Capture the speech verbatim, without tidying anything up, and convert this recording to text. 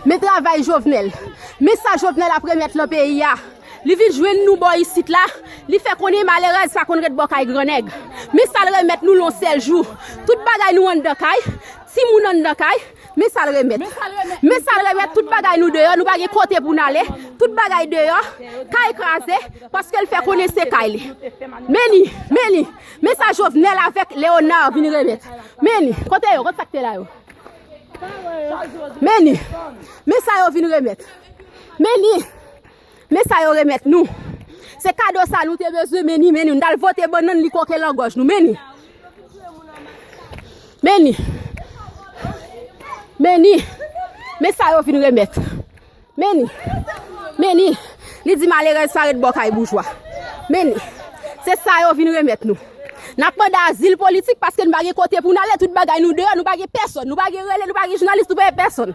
Men travay Jovenel. Men sa Jovenel ap remèt lan peyi a. Li vin jwenn nou bò isit la. Li fè konnen malerèz pa konn ret bò kay grannèg. Men sa l remèt nou lan sèl jou. Tout bagay nou anndan kay. Timoun anndan kay. Men sa l remèt. Men sa l remèt, tout bagay nou deyò. Nou pa gen kote pou n ale. Tout bagay deyò. Kay kraze. Paske l fè konnen se kay li. Men li. Men li. Men sa Jovenel avèk Léonard vin remèt. Men li. Kote yo? Kote sa k te la yo? Men li. Men sa yo vin remèt. Men li. Men sa yo remèt nou. Se kado sa nou te bezwen, men li, men li. Nou t al vote bannann, li koke lan gòj nou. Men li. Men li. Men li. Men sa yo vin remèt. Men li. Men li. Li di malerèz pa ret bò kay boujwa. Men li. Se sa yo vin remèt nou. N ap mande azil politik paske nou pa gen kote pou n ale, tout bagay nou deyò, nou pa gen pèsonn, nou pa gen rele, nou pa gen jounalis, nou pa gen pèsonn.